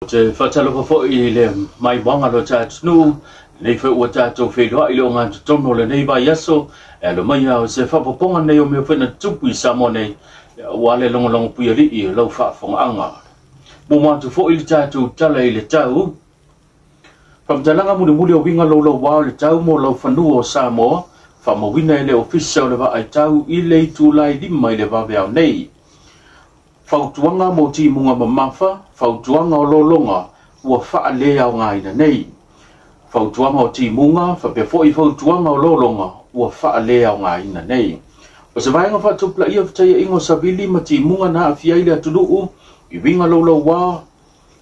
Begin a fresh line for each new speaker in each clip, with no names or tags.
Te faatalofa foi i le maimoaga lo tatou nei foi ua tatou feiloai i le ogatotonu o lenei vaiaso e alo mai o se faapopoga nei o mea foi na tutupu i Samoa nei aua le logologo puialii o lau faafofogaaga. Muamua atu foi le tatou tala i le tau. Faamatalaga mulimuli o uiga louloua o le tau mo laufanua o Samoa, faamauina e le Ofisa o le Vaai Tau i le itula e 5 i le vaveao nei. Fautuaga mo timuga mamafa, fautuaga o lologa ua faaleaogaina nei. Fautuaga o timuga, faapea foi fautuaga o lologa ua faaleaogaina nei. O se vaega faatupulaia fetaiaiga o savili ma timuga na aafia ai le atunuu i uiga louloua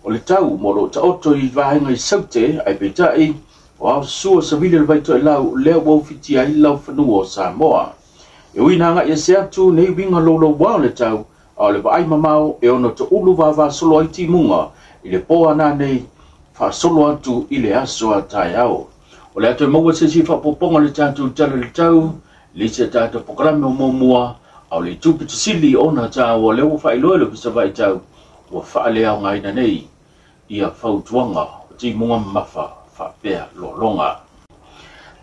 o le tau mo lo taoto i vaega i Saute, ai peitai o ao sua savili o le vaitoelau lea ua ufitia ai laufanua o Samoa. E ui na agai ese atu nei uiga louloua o le tau, a o le vaai mamao e ono toulu vavasolo ai timuga i le po ana nei faasolo atu i le aso a taeao. O le atu e maua se isi faapopoga o le tatou tala i le tau, le isi a tatou polokalame o muamua, a o le itu pito sili ona taua lea ua faailoa e le Ofisa Vaitau ua faaleaogaina nei ia fautuaga o timuga mamafa faapea lologa.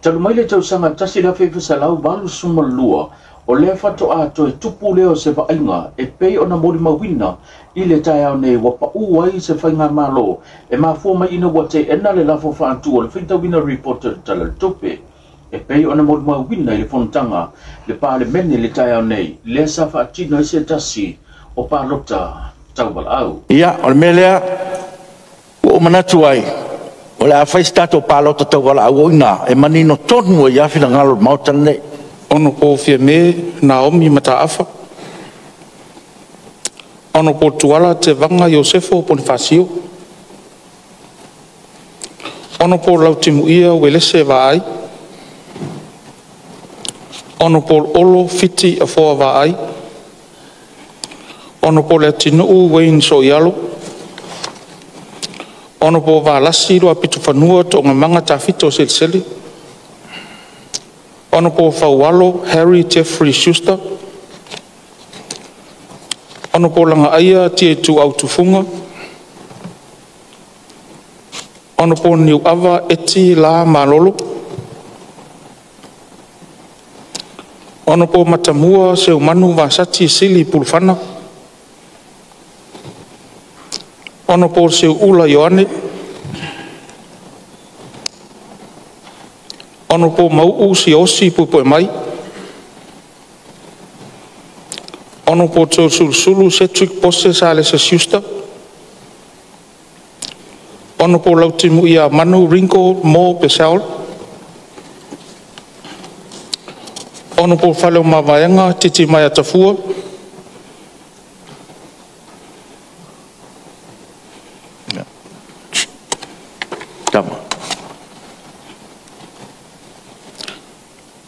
Talu mai le tausaga 1982, o lea faatoa toe tupu lea o se vaaiga e pei ona molimauina i le taeao nei ua pau ai se faigamalo e mafua mai ina ua teena le lafo faatu o le faitauina report o le Tala o le Tupe. E pei ona molimauina i le fonotaga le Palemene le taeao nei, lea sa faatino ai se tasi o palota tauvalaau.
Ia, o le mea lea ua ou manatu ai, o le a fai se tatou palota tauvalaau o i ina e manino tonu ai lava finagalo o le Maota lenei.
Honourable Fiame Naomi Mataafa. Honourable Tuala Tevaga Iosefo Ponifasio. Honourable Lautimuia Uelese Vaai. Honourable Olo Fiti Afoa Vaai. Honourable Leatinuu Wayne Sooialo. Honourable Valasi Luapitofanua Toogamaga Tafito Selesele. Honourable Faualo Harry Jeffrey Schuster. Honourable Lagaaia Tiaituau Tufuga. Honourable Niuava Eti La Malolo. Honourable Matamua Seumanu Vasati Sili Pulufana. Honourable Seuula Ioane. Honourable Mau'u Siaosi Puepuemai. Honourable Toeolesulusulu Cedric Pose Salesa Schuster. Honourable Lautimuia Manu Ringo Mo Purcell. Honourable Faleomavaega Titimaea Tafua.
Tama.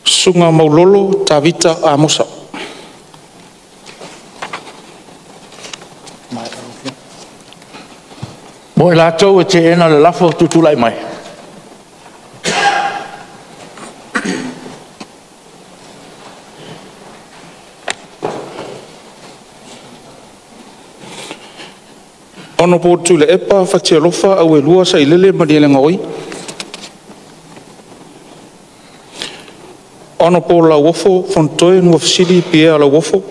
Susuga Maulolo Tavita Amosa.
Mo i latou e teena le lafo, tutulai mai.
Honourable Tuilaepa Fatialofa Auelua Sailele Malielegaoi. Honourable Lauofo Fonotoe Nuafesili Pierre Lauofo.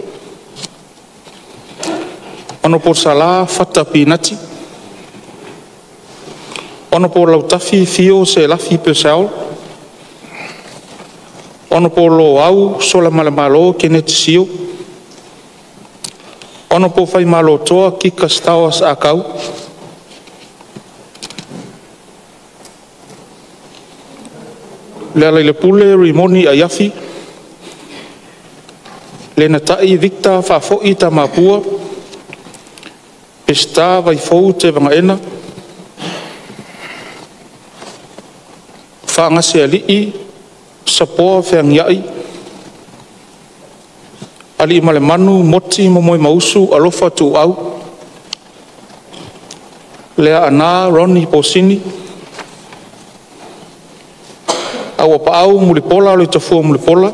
Honourable Sala Fata Pinati. Honourable Lautafi Fio Selafi Purcell. Honourable Loau Solamalemalo Kenneth Sio. Honourable Faimalotoa Kika Stowers Akau. Lealailepule Rimoni Aiafi. Lenatai Victor Faafoi Tamapua. Peseta Vaifou Tevaga. Faagasealii Sapoa Feagiai. Aliimalemanu Moti Momoemausu Alofa Tuuau. Leaana Ronnie Posini. Auapaau Mulipola Oloitafua Mulipola.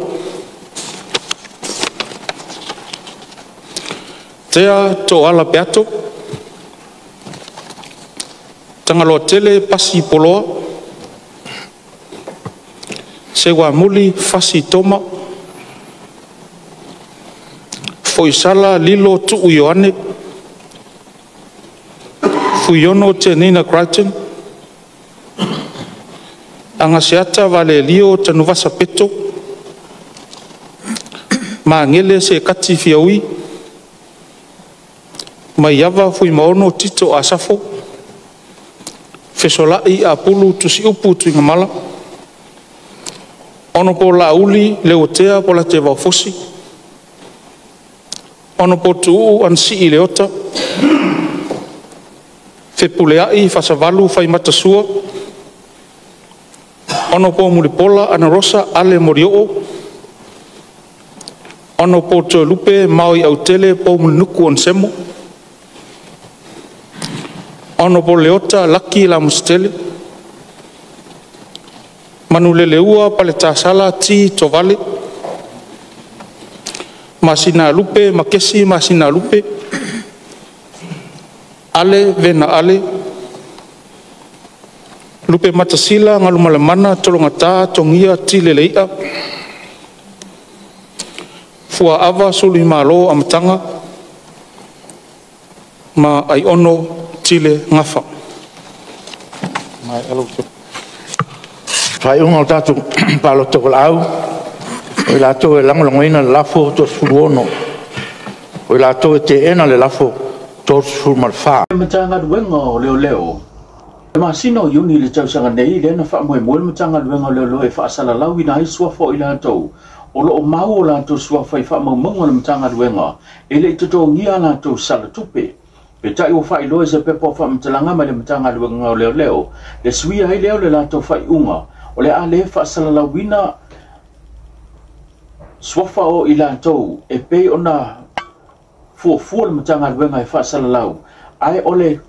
Tea Toala Peato. Tagaloatele Pasi Poloa. Seuamuli Fasi Toma. Foisala Lilo Tuu Ioane. Fuiono Tenina Crichton. Agaseata Valelio Tanuvasa Peto. Magele Sekati Fiaui. Maiava Fuimaono Tito Asafo. Fesolai Apulu Tusiupu Tuigamala. Honorable Lauli Leotea Polate Vaofosi. Honorable Tuuu Anasii Leota. Fepuleai Fasavalu Faimatasua. Honorable Mulipola Anarosa Ale Morioo. Honorable Toelupe Maui Autele Poumulinuku Onesemo. Honorable Leota Laki Lamositele. Manuleleua Paletasala T. Tovale. Masina Lupe Makesi Masina Lupe. Ale Vena Ale. Lupematasila Galumalemana Tologata Togia Tile Leia. Fuaava Suluimalo Amataga ma Aiono Tile Gafa.
Faaiuga o le tatou palota valaau, o i latou e lagolagoina le lafo 36, o i latou e teena le lafo 34.
Matagaluega o Leoleo. Le masina o Iuni i le tausaga nei, lea na faamoemoe le Matagaluega o Leoleo e faasalalauina ai suafa o i latou o lo o mau o latou suafa i faamaumauga a le Matagaluega e le i totogia a latou sala tupe. Peitai ua faailoa i se pepa o faamatalaga mai le Matagaluega o Leoleo le suia ai lea o le latou faaiuga o le a le faasalalauina suafa o i latou e pei ona fuafua le Matagaluega e faasalalau, ae o le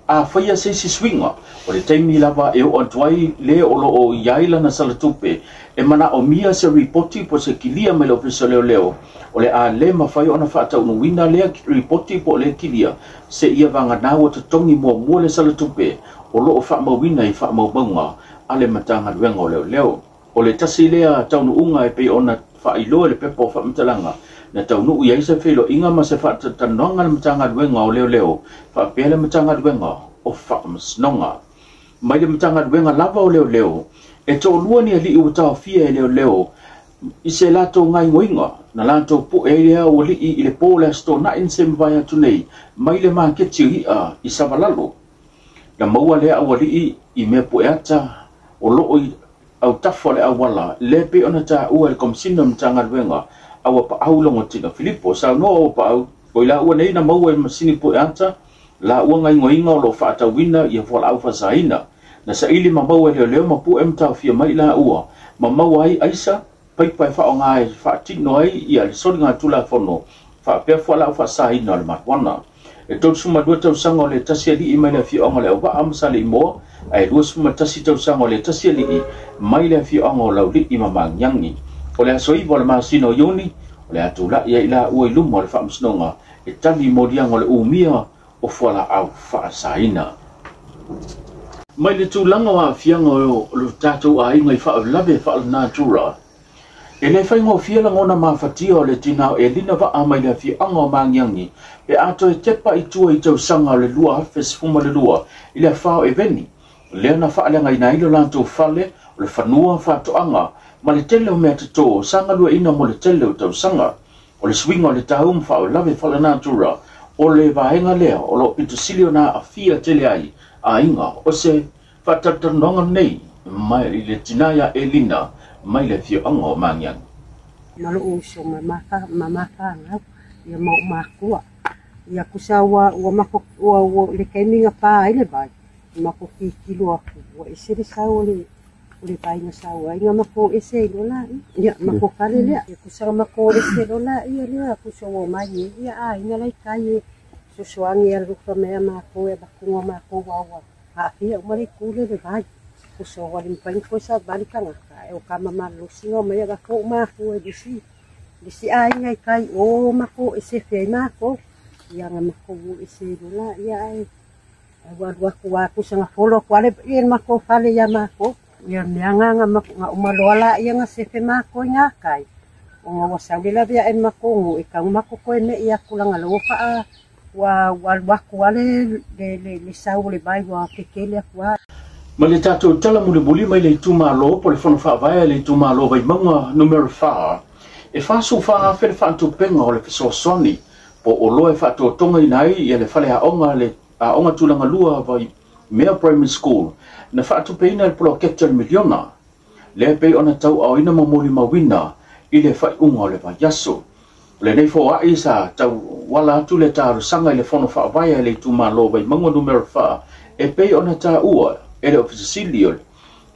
a faia se isi suiga o le taimi lava e oo atu ai le o lo o i ai lana salatupe e manaomia se ripoti po o se kilia mai le Ofisa o Leoleo, o le a le mafai ona faataunuuina lea ripoti po o lea kilia seia vagana ua totogi muamua le salatupe o lo o faamauina i faamaumauga a le Matagaluega o Leoleo. O le tasi lea taunuuga e pei ona faailoa i le pepa o faamatalaga na taunuu i ai se feiloaiga ma se faatatalanoaga a le Matagaluega o Leoleo faapea le Matagaluega o Faamasinoga. Mai le Matagaluega lava o Leoleo, e toalua ni alii ua taofia e Leoleo i se latou gaoioiga na latou pue ai lea aualii i le po o le Aso Toonai na se mavae atu nei mai le maketi o i'a i Savalalo. Na maua lea aualii i mea pueata o lo o i autafa o le auala lea pei ona taua e le Komesina o le Matagaluega a Auapaau Logotina Filipo. Saunoa Auapaau, o i laua nei na maua i le masini pueata laua gaoioiga o lo o faatauina ia fualaau faasaina. Na saili ma maua e leoleo ma pue ma taofia mai laua ma maua ai aisa paipa e faaaoga e faatino ai ia le soligatulafono faapea fualaau faasaina o le marijuana. E 32 tausaga o le tasi alii mai le afioaga o Leauvaa ma Saleimoa, ae 21 tausaga o le tasi alii mai le afioaga o Laulii ma Magiagi. O le aso 9 o le masina o Iuni, o le a tulai ai laua i luma o le faamasinoga e tali i moliaga o le umia o fualaau faasaina. Mai le tulaga o aafiaga o lo tatou aiga i faalavelave faalenatura, e le faigofie lagona mafatia o le tina o Elina Vaa mai le afioaga o Magiagi pe a toe tepa i tua i tausaga o le 2012 i le afa o Eveni, lea na faaleagaina ai lo latou fale o le fanua faatoaga ma le tele o mea toto sa galueaiina mo le tele o tausaga. O le suiga o le tau ma faalavelave faalenatura o le vaega lea o lo o pito sili ona aafia tele ai aiga. O se faatalatalanoaga lenei mai le tina ia Elina mai le afioaga o Magiagi.
Ma lo'u uso ma ma ma fanau ia ma o'u makua. Ia kusa ua ua mako ua ua i le taimi na pa ai le vai, mako tilotilo aku ua ese le sau o le o le vai na sau ai na mako ese ai loa laia. Ia mako fale lea. Ia kusa na mako ese loa laia lea kusa ua omai ai ia aiga la i tai e fesoasoani e alofa mai ia makou e avatu o makou a ua aafia uma le itu lea i le vai. Kusa ua le mafai ona toe savali tagata ae o tama malolosi na omai avatu o'u mafua i le isi le isi aiga i tai o makou e sefe ai makou. Ia na makou o ese ai loa laia ae Ai ua alu aku a kusa nga folo aku ale ia makou fale ia makou. Ia mea nga nga nga uma loa la ia nga sefe makou i nga kai. O nga ua sau le lave ae makou ngo e kau makou koe me ia kulanga lo fa ua ua alu aku ale le le le sau le vai ua kekele aku a.
Ma le tatou tala mulimuli mai le itumalo po le fono faavae a le itumalo Vaimauga numera 4, e 44,000 le faatupenga o le fesoasoani po o loa e faatotogaina ai ia le faleaoga le aoga tulaga lua Vaimea Primary School na faatupeina le poloketi o le miliona lea pei ona tauaaoina ma molimauina i le faaiuga o le vaiaso. O lenei foai sa tauala atu le talosaga i le fono faavae a le itumalo Vaimauga numera 4 e pei ona taua e le Ofisa Sili o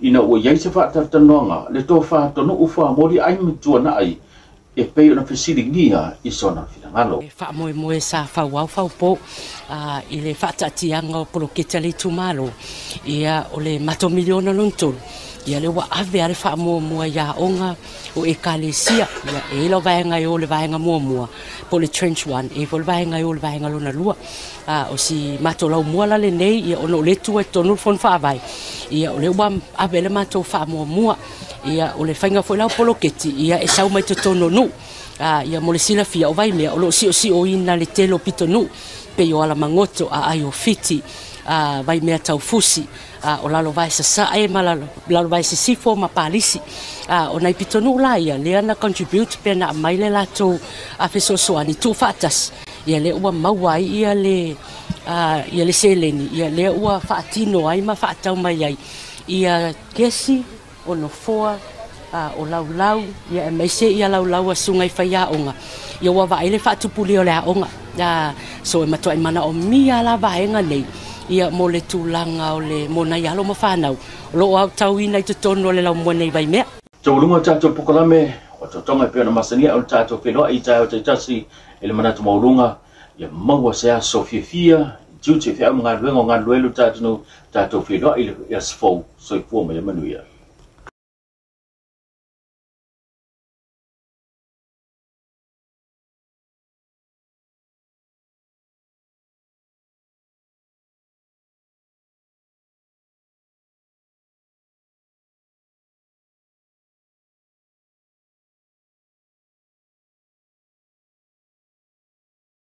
ina ua iai se faatalatalanoaga le tofa tonuu fuamoli ai ma tuanai e pei ona fesiligia i sona finagalo.
E faamoemoe sa fauao faupo i le faataatiaga o poloketi a le itumalo, ia o le matou miliona lona tolu, ia le ua ave a le faamuamua i aoga o ekalesia. Ia e i lau vaega e o le vaega muamua po o le trench 1, e i foi le vaega e o le vaega lona lua. O si matou laumua la lenei, ia ona o le tua i totonu le fono faavae, ia o lea ua ave le matou faamuamua. Ia o le faiga foi la o poloketi, ia e sau mai totonu o nuu. Ia mo le silafia o Vaimea o loo siosioina le tele o pitonuu pei o Alamagoto, Aai o Fiti, Vaimea Taufusi, o Lalovae Sasae ma Lalovae Sisifo ma Palisi. O nai pitonuu la ia lea na contribute pe na aumai le latou fesoasoani tuufaatasi, ia lea ua maua ai ia le ia le seleni, ia lea ua faatino ai ma faatau mai ai ia kesi o nofoa, o laulau, ia aemaise ia laulau a susuga i faiaoga. Ia ua vaai le faatupulia o le aoga. So e matuai manaomia la vaega nei ia mo le tulaga o le mo nai alo ma fanau o loo aotauina i totonu o le laumua nei Vaimea.
Taualuga tatou pokalame o totoga e pei ona masania o le tatou feiloai i taeao taitasi i le manatu maualuga ia maua se aso fiafia tiute feau ma galuega o galulue le tatou feiloai i le aso fou. Soifua ma ia manuia.